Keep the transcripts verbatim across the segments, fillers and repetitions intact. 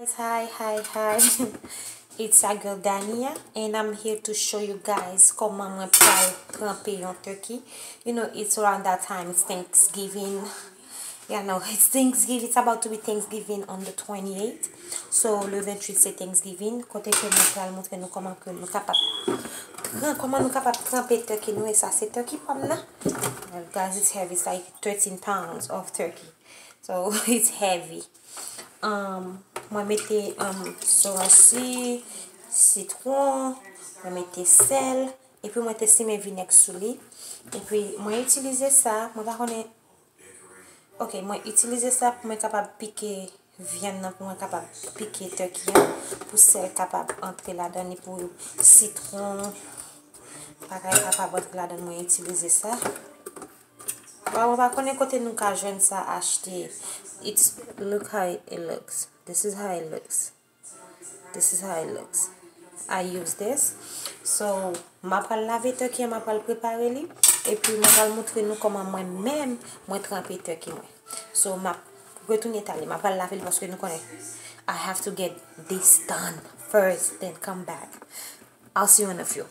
Hi, hi, hi. It's your girl Dania, and I'm here to show you guys kòman mwen pral tranpe yon turkey. You know, it's around that time, it's Thanksgiving. Yeah, no, it's Thanksgiving. It's about to be Thanksgiving on the twenty-eighth. So, le vingt-huit, c'est Thanksgiving. Kote ke mwen pral montre nou kòman ke nou kapab pran, kòman nou kapab tranpe turkey nou. E sa, se turkey pa m nan. Well, guys, it's heavy. It's like thirteen pounds of turkey. So, it's heavy. Um, mwen mete, um, sorasi, sitwon, mwen mete sèl, epi mwen te simen vinèg sou li. Epi mwen itilize sa, mwen pa konnen, ok, mwen itilize sa pou mwen kapab pike vyann nan, pou mwen kapab pike turkey an, pou sèl kapab antre ladan li, pou sitwon, bagay kapab antre ladan, mwen itilize sa. Bon, mwen pa konnen kote nou ka jwenn sa achte. It's, look how it looks. This is how it looks. This is how it looks. I use this. So, m ap pral lave turkey an, m ap pral prepare li. Epi, mwen pral montre nou kòman mwen menm, mwen tranpe turkey mwen. So, m ap retounen talè. M ap pral lave li paske nou konnen. I have to get this done first, then come back. I'll see you in a few.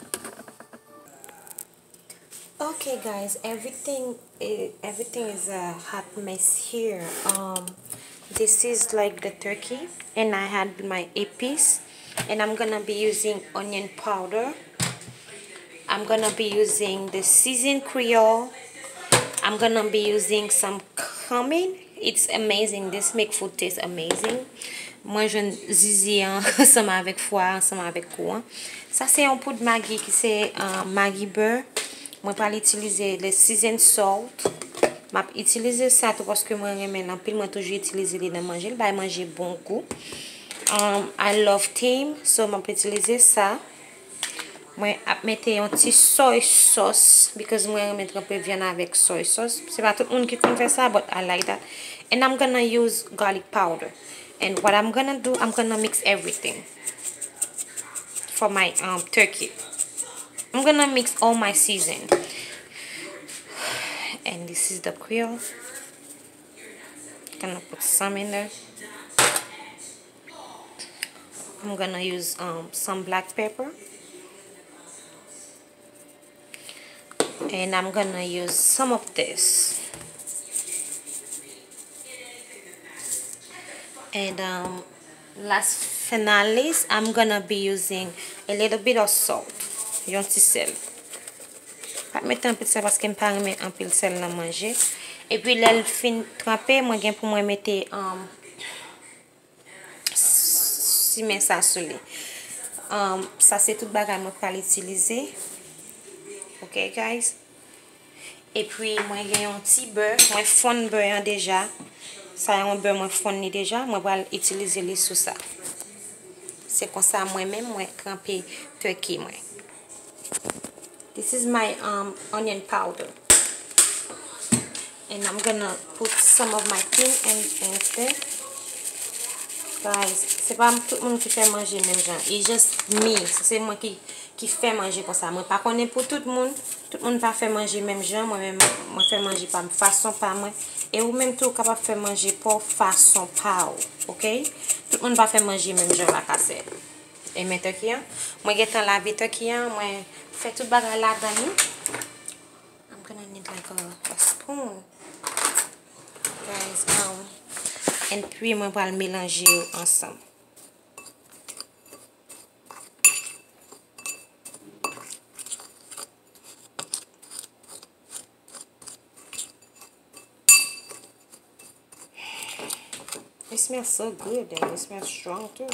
Okay, guys, everything i- everything is a hot mess here. Um, this is like the turkey, and I had my épices, and I'm gonna be using onion powder. I'm gonna be using the seasoned Creole. I'm gonna be using some cumin. It's amazing. This make food taste amazing. Mwen jwenn zizi an ansanm avèk fwa, ansanm avèk kou an. Sa se yon poud Maggi ki se, uh, Maggi bè. Mwen pral itilize le seasoned salt. M ap itilize sa tou paske mwen renmen l anpil. Mwen toujou itilize li nan manje. Li bay manje bon gou. Um, I love thyme, so m ap itilize sa. Mwen ap mete yon ti soy sauce, because mwen renmen tranpe vyann avèk soy sauce. Se pa tout moun ki konn fè sa, but I like that. And I'm gonna use garlic powder. And what I'm gonna do, I'm gonna mix everything for my, um, turkey. I'm gonna mix all my season. And this is the Creole. Gonna put some in there. I'm gonna use, um, some black pepper. And I'm gonna use some of this. And, um, last finales, I'm gonna be using a little bit of salt. Yon ti sèl. Pa mete anpil sèl paske m pa renmen anpil sèl nan manje. Epi lè l fin tranpe, mwen gen pou mwen mete, um, simen sa sou li. Um, sa se tout bagay mwen pral itilize. Ok, guys. Epi mwen gen yon ti bè, mwen fonn bè an deja. Sa yon bè mwen fonn li deja, mwen pral itilize li sou sa. Se konsa mwen menm mwen tranpe turkey mwen. This is my, um, onion powder. And I'm gonna put some of my thyme and, and there. Guys, se pa tout moun ki fè manje menm jan. It's just me. Se mwen ki, ki fè manje konsa. Mwen pa konnen pou tout moun. Tout moun pa fè manje menm jan. Mwen menm, mwen fè manje pa m, fason pa mwen. E ou menm tou, ou kapab fè manje pa w fason pa w. Ok? Tout moun pa fè manje menm jan lakasè. E men turkey an, mwen gentan lave turkey an, mwen fè tout bagay ladan li. I'm gonna need like a, a spoon. Guys, um, and puis mwen pral melanje yo ansanm. It smells so good and it smells strong too.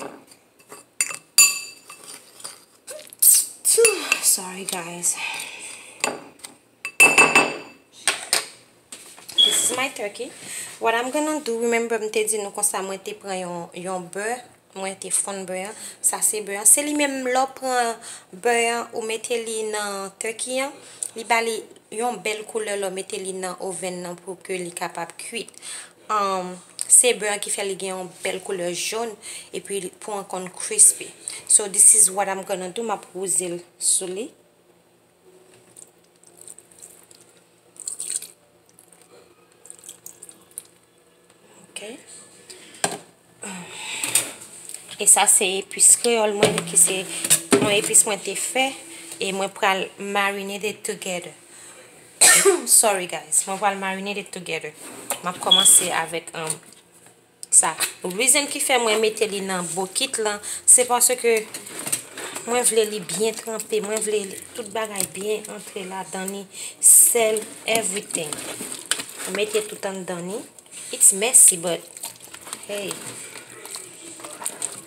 Sorry, guys. This is my turkey. What I'm gonna do, remember, m te di nou konsa, mwen te pran yon, yon bè, mwen te fonn bè an. Sa se bè an. Se li menm, lè w pran bè an, ou mete li nan turkey an, li ba li yon bèl koulè, lè w mete li nan oven nan pou ke li kapab kuit. Um, se bè an ki fè li gen yon bèl koulè jòn, epi pou an konn crispy. So, this is what I'm gonna do. M ap wouze l sou li. Ok. E sa se epis kreyòl mwen ki se yon epis mwen te fè e mwen pral marinate it together. Sorry guys, mwen pral marinate it together. M ap kòmanse avèk um, sa. Reason ki fè mwen mete li nan bokit lan, se paske mwen vle li byen tranpe, mwen vle li, tout bagay byen antre ladan li, sèl, everything. Mwen mete tout anndan li. It's messy, but hey,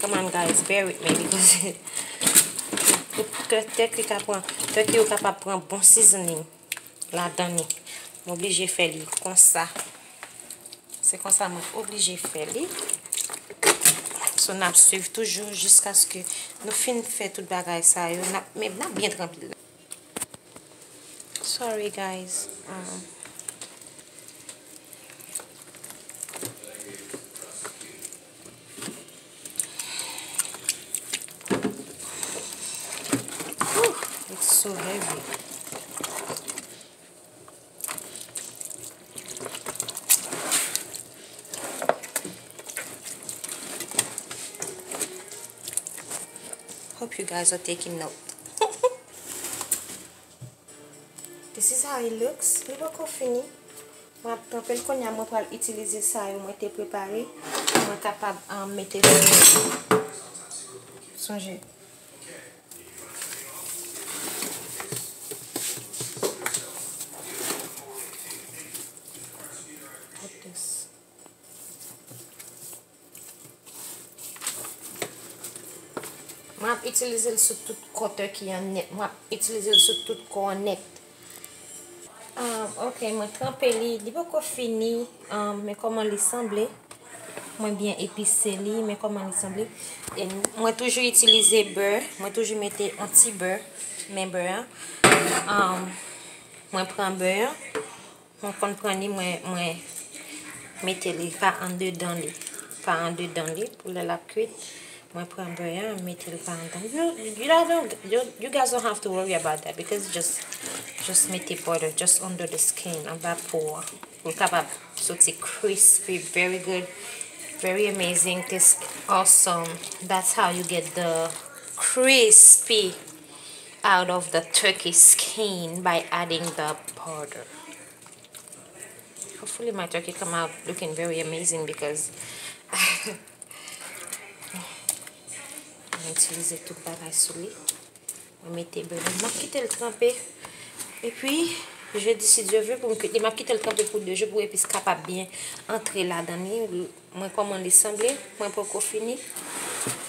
come on guys, bear with me because pou tè- tèki ka pran, tèki yo kapab pran bon seasoning ladan li. M oblije fè li konsa. Se konsa mwen oblije fè li. So n ap swiv toujou jiskaske nou fin fè tout bagay sa yo. N ap, men n ap byen tranpe l. Sorry guys. Um, whew, it's so heavy. Hope you guys are taking note. This is how it looks. Li poko fini. Mwen ap tranpe l kounye a, mwen pral itilize sa yo mwen te prepare pou mwen kapab um, mete sou. Sonje. Put this. Mwen ap itilize l sou tout kò tèki an nèt. Mwen ap itilize l sou tout kò an nèt. Ah, ok, mwen tranpe li. Li poko fini, ah, men kòman li sanble. Mwen byen epise li, men kòman li sanble. E mwen toujou itilize bè. Mwen toujou mete yon ti bè. Men bè an. Ah, mwen pran bè an. Mwen konn pran li, mwen, mwen mete li pa andedan li. Pa andedan li, pou lè l ap kwit, mwen pran bè an, mete li pa andedan. You, you, don't, you, you guys don't have to worry about that because just, just mete butter, just under the skin, anba po an. Pou l kapab soti crispy, very good, very amazing, taste awesome. That's how you get the crispy out of the turkey skin by adding the butter. Hopefully my turkey come out looking very amazing because mwen itilize tout bagay sou li. Mwen mete bè. M ap kite l tranpe. Epi, jedi, si Dye vle, pou m kite, m ap kite l tranpe pou de jou pou epis kapab byen antre ladan li. Mwen kòman li sanble, mwen poko fini.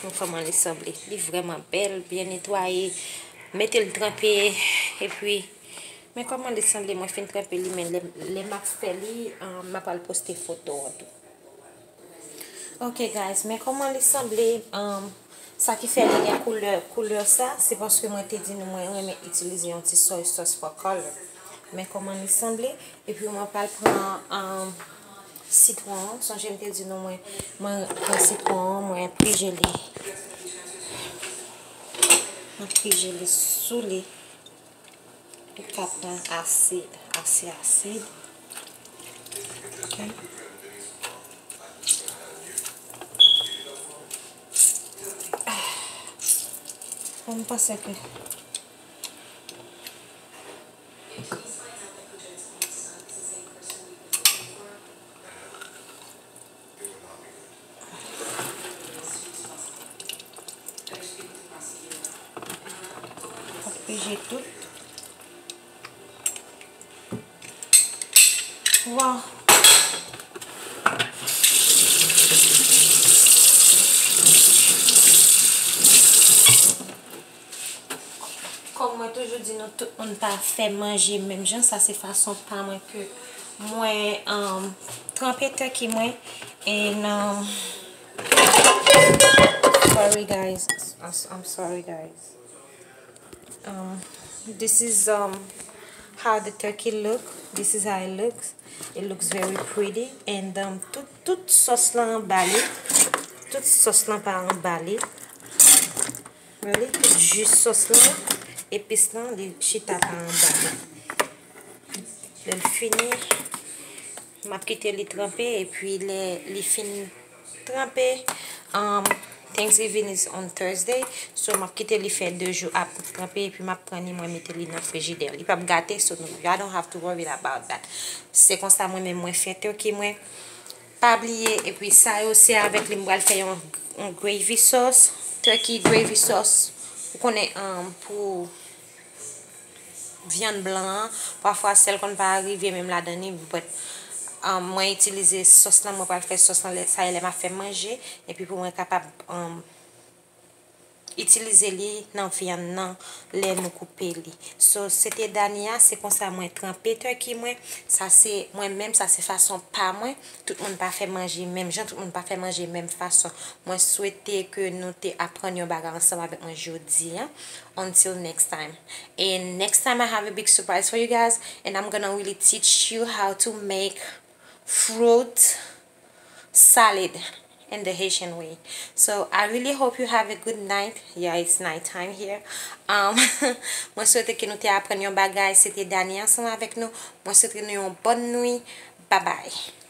Mwen kòman li sanble. Li vrèman bèl, byen netwaye. Mete l tranpe, epi, men kòman li sanble, mwen fin tranpe li, men lè, lè m ap fè li, ah, m ap al poste foto an tou. Ok, guys, men kòman li sanble, um, sa ki fè li gen koulè, koulè sa, se paske mwen te di nou mwen renmen itilize yon ti soy sauce for color. Men kòman li sanble, epi mwen pral pran, um, sitwon an. Sonje m te di nou mwen, mwen pran sitwon an, mwen pije li. Mwen pije li sou li. Li ka pran asid, ase asid. Ok. Ah. Bon, m panse ke Ap pije tout. Wow. Kòm mwen toujou di nou, tout moun pa fè manje menm jan. Sa se fason pa mwen ke mwen, um, tranpe tèki mwen. And, um, sorry guys. I'm, I'm sorry guys. Um, this is, um, how the turkey look. This is how it looks. It looks very pretty. And, um, tout, tout sòs lan anba li. Tout sòs lan pa anba li. Really? Tout ji sòs lan, epis lan, li chita pa anba li. Lè l fini, m ap kite li tranpe, epi lè li fin tranpe, um, Thanksgiving is on Thursday, so m ap kite li fè de jou ap tranpe, epi m ap pran li, mwen mete li nan frijidè. Li p ap gate, so no, y'all don't have to worry about that. Se konsa mwen menm mwen fè turkey mwen. Pa bliye, epi sa yo, se avèk li m pral fè yon, yon gravy sauce, turkey gravy sauce. Ou konnen, um, pou vyann blan an, pafwa sèl konn pa rive menm ladan li, but, um, mwen itilize sòs lan, mwen pral fè sòs lan lè, sa e lè m ap fè manje, epi pou mwen kapab, um, itilize li nan vyann nan lè nou koupe li. So, se te dani a, se konsa mwen tranpe turkey mwen. Sa se mwen menm, sa se fason pa mwen. Tout moun pa fè manje menm jan, tout moun pa fè manje menm fason. Mwen swete ke nou te aprann yon bagay ansanm avèk mwen jodi a. Until next time. And next time I have a big surprise for you guys, and I'm gonna really teach you how to make fruit salad in the Haitian way. So I really hope you have a good night. Yeah, it's night time here. Um, mwen swete ke nou te aprann yon bagay. Se te Dani ansanm avèk nou. Mwen swete nou yon bòn nwi. Bye bye.